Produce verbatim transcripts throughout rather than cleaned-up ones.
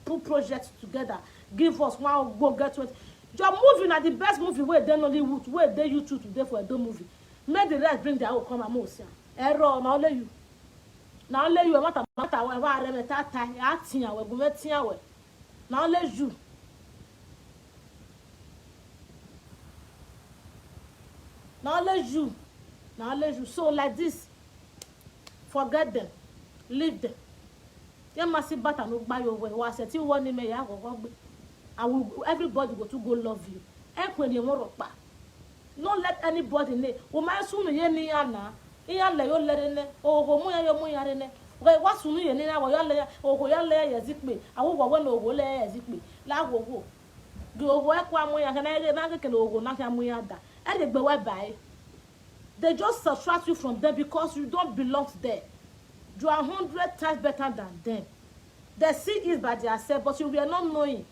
put project together, give us one go get twenty. Your movie na the best movie wey dey Nollywood, wey dey YouTube today for Edo movie. Make the rest bring their own come and make we see am. Error, na only you. Na only you, matter, matter, wa, wa, re, me, ta, ta, ya, ti, ya, we, gu, me, ti, ya, we. Na only you. Na only you. Na only you. So like this, forget them. Leave them. Ye masi bata no gba yo we. Wa se ti wo ni me ya go go gbe. I will, everybody go to go love you. E kwe ni won ro pa. No let anybody ne. O ma sunu ye ni ana. Iya le yo lere ne. O go mu ya yo mu ya re ne. We wa sunu ye ni na wo yo le ya. O go ya le ya zikpe. Awu wo we no go le ya zikpe. La wo wo. Gi ogo e kwa mu ya kana ye na ke kele ogo na ka mu ya da. E de gbe we bai. They just subtract you from them because you don't belong there. You are hundred times better than them. They see it by their self, but you were not knowing.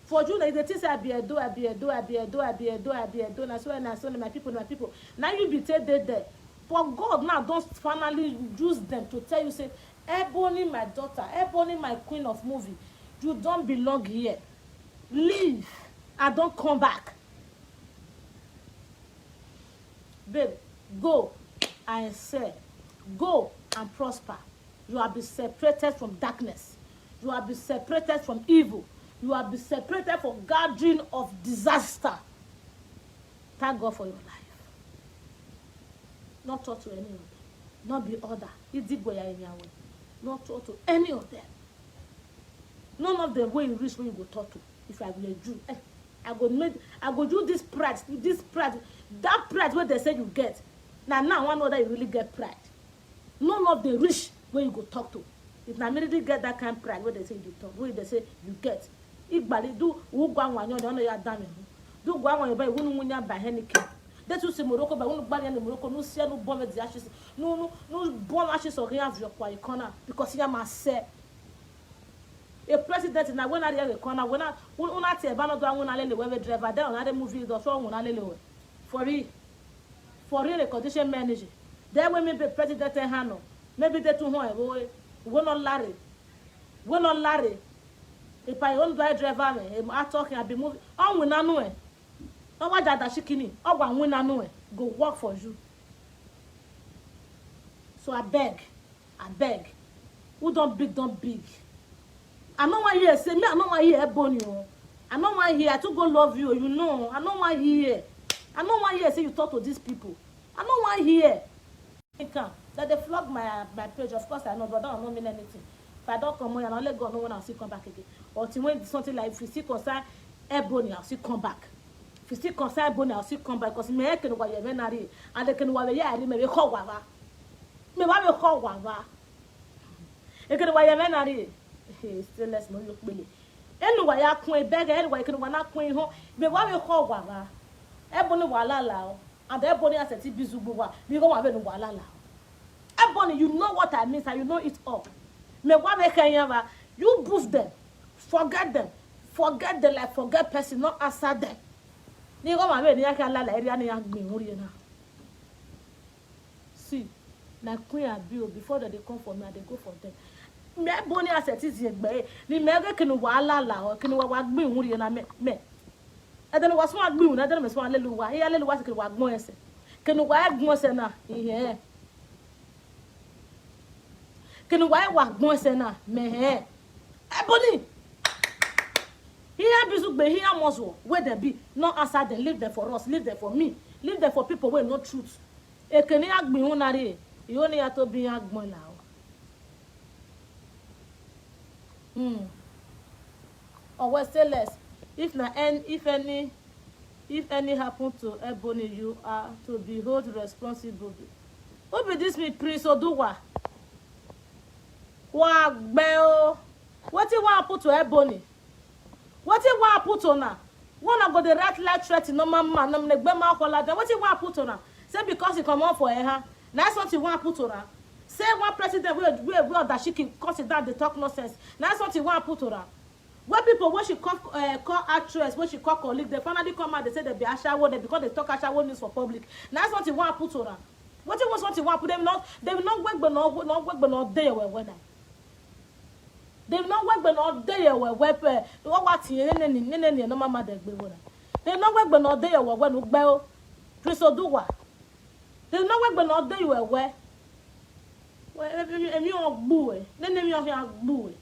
For you, like, they think say, "I be Edo, I be Edo, I be Edo, I be Edo, I be Edo." Na so, na so, na my people, na my people. Now you be take dey there. But God now don finally use them to tell you say, "Ebony, my daughter, Ebony, my queen of movie, you don't belong here. Leave. I don't come back." Babe, go and excel. Go and prosper. You have been separated from darkness. You have been separated from evil. You have been separated from gathering of disaster. Thank God for your life. Not talk to any of them. Not be other. Idigwe ya Inyawe. Not talk to any of them. None of them wey you reach, wey you go talk to. If I be a Jew, eh, I go make, I go do this pride, this pride, that pride wey they say you get. Now, now I wan know that you really get pride. None of the rich wey you go talk to. If na me really get that kind pride wey they say you dey talk, wey they say you get. Igbali do ugwa nwanyo de ono ya dami. Do ugwa nwanyo ba wunu munya ba henike. They too say Morocco ba wunu gbali ni Morocco, no see no bomb the ashes. No, no, no bomb ashes of here of your kwa ikona because ya ma say. A president na when I dey corner, when I, un-, una te ba no do, when I lele we driver, then una dey movie do so when I lele we. For real. For real, a condition manager. Then when me be president e hano, maybe they too hon, we, we no lare. We no lare. If I own driver me, I talking, I be moving. On we na no e. No wa jada shikini. O wa we na no e. Go work for you. So I beg. Abeg, who don big don big. I no wan hear say me, I no wan hear Ebony o. I no wan hear, I too go love you, you know. I no wan hear. I no wan hear say you talk to these people. I no wan hear. Think am, that they flog my, my page, of course I know, but that one no mean anything. If I don come here, na only God know when I still come back again. Or till when something like, if you still concern Ebony, I'll still come back. If you still concern Ebony, I'll still come back. Because me, I can wa ye me nari, and they can wa ye ari me, me ho wa wa. Me wa me ho wa wa. E kene wa ye me na ri. Hey, still less no yo pele. Enu wa ya kun e bege, enu wa ye kene wa na kun ho. Me wa me ho wa wa. Ebony wa la la o. And Ebony asset bizu gbo wa. Me go wa be no wa la la o. Ebony, you know what I mean, and you know it all. Me wa me kenya wa. You boost them. Forget them. Forget them like forget person, not answer them. Ni go wa be ni ya ka la la area ni ya gbin ori na. See, na queen I be o, before that they come for me, I dey go for them. Me Ebony asset is ye gbe. Ni me ge kinu wa la la o, kinu wa wa gbin wuri na me, me. E de wa so gbin na de me so lelu wa. Ya lelu wa se kinu wa gbon ese. Kinu wa gbon ese na. Ihe. Kinu wa wa gbon ese na. Me he. Ebony. Here be zugbe, here must wo. Where they be? No answer them. Leave them for us. Leave them for me. Leave them for people wey no truth. Ekene ya gbin wu na re. Iyo ni ya to bi ya gbon la o. Hmm. Or we say less. If na any, if any, if any happen to Ebony, you are to be held responsible. Who be this me, Prince Oduwa? Wa gbe o. Wetin wan happen to Ebony? Wetin wan happen to una? Una go dey write like threat, normal man, na me gbe ma kola dem. Wetin wan happen to una? Say because he comot for her, na something wan happen to una. Say one president wey, wey, wey Odashiki come sit down dey talk nonsense, na something wan happen to una. Wey people wey she call, eh, call actress, wey she call colleague, they finally come out, they say they be ashawo, they, because they talk ashawo news for public. Na something wan happen to una. Wetin wan something wan happen? Dem no, dem no gwegbe no, no gwegbe no dey well well na. Dem no wegbe na ode ye wewe pe. Wa wa ti ye ne ni ne ni no mama de gbe wona. Dem no wegbe na ode ye wewe no gbe o. Prince Oduwa. Dem no wegbe na ode ye wewe. Well, emi o gbu e. Ne ne mi o gbu e.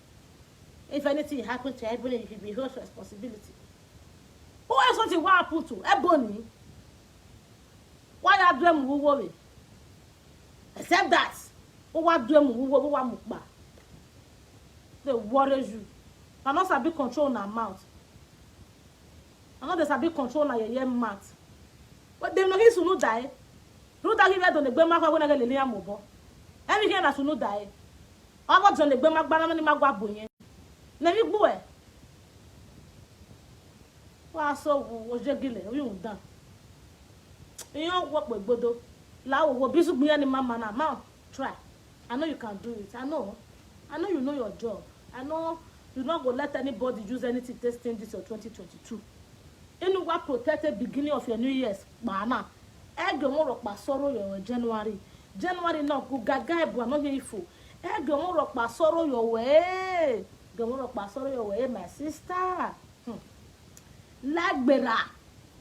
If anything happen to Ebony, if you be host responsibility. Who else want to what happen to Ebony? Why you do him who worry? Except that, who what do him who worry, who what mukba? They worry you. I not sabi control na mouth. I know they sabi control na your mouth. But dem no his no die. Ruda give don egbe ma kwa na lele ya mobo. Emi ke na sunu die. Ogo don egbe ma gbana ni ma gwa bonye. Na mi gbu e. Wa so wo jegile, you done. Iyo wo pe gbodo. La wo wo bisu gbiyan ni mama na ma try. I know you can do it. I know. I know you know your job. I know you not go let anybody use anything to stain this your twenty twenty-two. Inu wa protect the beginning of your New Year's. Bana. Ege mo ro pa sorrow your January. January no go gaga ebu no here ifo. Ege mo ro pa sorrow your way. Ege mo ro pa sorrow your way, my sister. Hmm. Lagbera.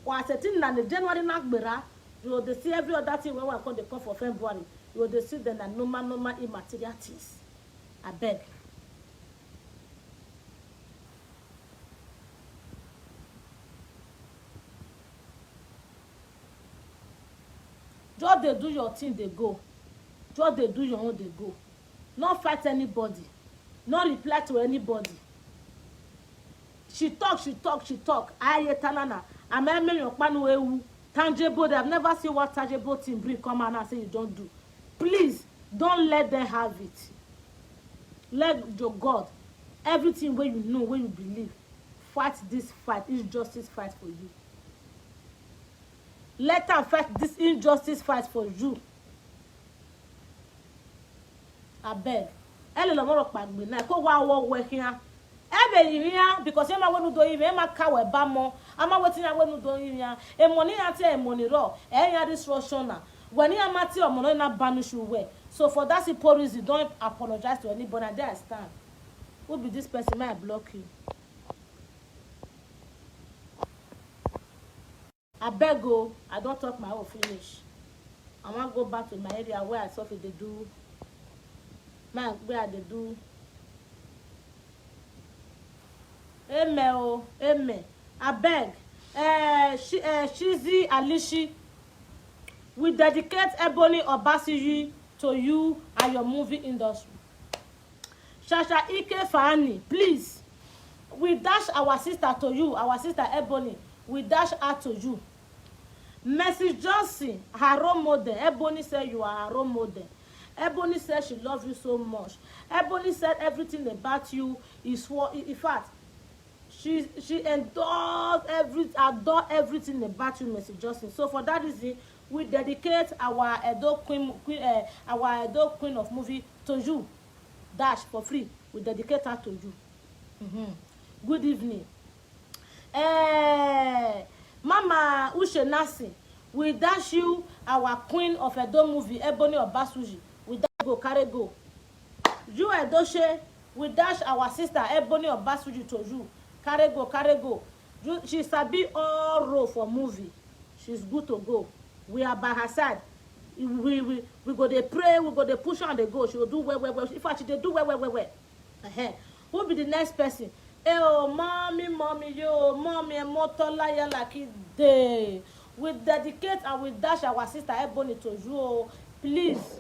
Wa setting na the January lagbera. You dey see every other thing wey we come dey come for February. You dey see them na normal, normal immaterial things. I beg. Just dey do your thing, dey go. Just dey do your own, dey go. No fight anybody. No reply to anybody. She talk, she talk, she talk. Aye tanana. I'm a million panu ewu. Tangible. I've never seen what tangible thing bring come out and say you don't do. Please, don't let them have it. Let your God, everything where you know, where you believe, fight this fight. It's justice fight for you. Let her fight this injustice fight for you. Abeg. Ele lo moro pagbe na ko wa wo we hia. Ebe yi hia because ema wenu do ive ema ka we ba mo. Ama wetin ya wenu do hia. E money ya ti e money ro. E ya destruction na. When ya mati o money na banish you we. So for that simple reason, don't apologize to anybody. And there I stand. Who be this person? May I block you? Abeg o, I don talk my own finish. I wan go back to my area where I suffer dey do, my where I dey do. Amen o, amen. Abeg, eh, Shi-, eh, Shizi Alishi, we dedicate Ebony Obasiji to you and your movie industry. Shasha Ike Fani, please, we dash our sister to you, our sister Ebony, we dash her to you. Mercy Johnson, her role model. Ebony said you are her role model. Ebony said she loves you so much. Ebony said everything about you is what, in fact, she she endorse every, adore everything about you, Mercy Johnson. So for that reason, we dedicate our Edo Queen, Queen uh, our Edo Queen of Movie to you. Dash for free. We dedicate her to you. Mm-hmm. Good evening. Eh, Mama Ushe Nasi, we dash you our queen of Edo movie, Ebony Obasuji. We dash go, carry go. You Edoshe, we dash our sister Ebony Obasuji to you. Carry go, carry go. You, she sabi all role for movie. She's good to go. We are by her side. We we we go dey pray, we go dey push on the go. She will do well, well, well. In fact, she dey do well, well, well, well. Uh-huh. Who be the next person? Eh oh, mommy, mommy, yo, mommy, Emotola Yalaki Day. We dedicate and we dash our sister Ebony to you. Oh. Please,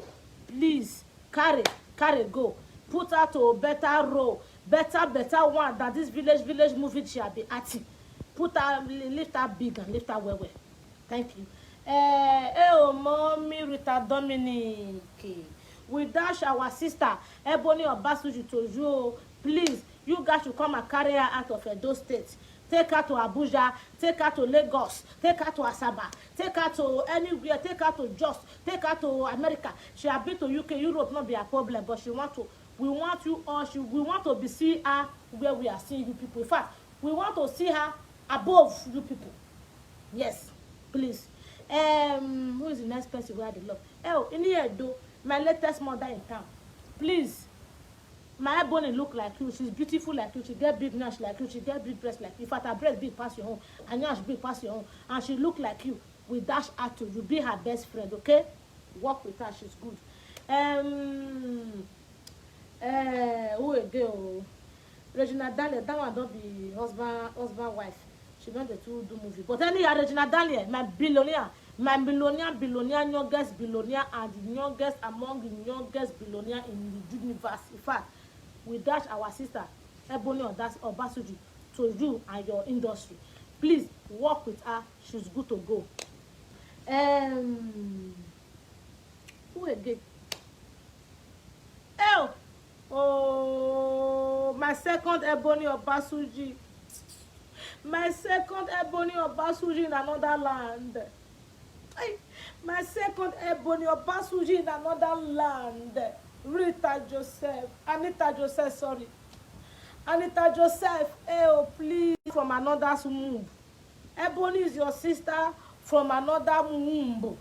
please, carry, carry go. Put her to a better role, better, better one than this village, village movie she have been acting. Put her, li- lift her big and lift her well, well. Thank you. Eh, eh, oh, mommy Rita Dominic. We dash our sister Ebony Obasuji to you. Oh. Please, you guys should come and carry her out of Edo State. Take her to Abuja, take her to Lagos, take her to Asaba, take her to anywhere, take her to Jos, take her to America. She have been to U K, Europe, not be a problem, but she want to. We want you all. She, we want to be see her where we are seeing you people. In fact, we want to see her above you people. Yes, please. Um, who is the next person we had the love? Oh, in here though, my latest mother in town. Please, My Ebony look like you. She's beautiful like you. She get big nyash like you. She get big breast like you. In fact, her breast big pass your own. Her nyash big pass your own. And she look like you. We dash her to you. Be her best friend, okay? Work with her. She's good. Um, uh, who again? Oh? Regina Daniel. That one don't be husband, husband, wife. She don't the two do movie. But anyhow, Regina Daniel, my billionaire, my billionaire, billionaire, youngest billionaire, and the youngest among the youngest billionaire in the universe. In fact, we dash our sister Ebony Odas Obasuji to you and your industry. Please work with her. She's good to go. Um, who again? Oh, oh, my second Ebony Obasuji. My second Ebony Obasuji in another land. Hey, my second Ebony Obasuji in another land. Rita Joseph, Anita Joseph, sorry. Anita Joseph, oh, please, from another womb. Ebony is your sister from another womb.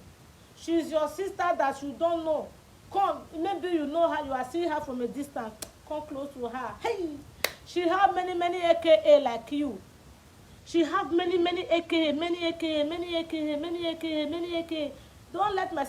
She's your sister that you don't know. Come, maybe you know her, you are seeing her from a distance. Come close to her. Hey, she have many, many A K A like you. She have many, many A K A, many A K A, many A K A, many A K A, many A K A. Don't let my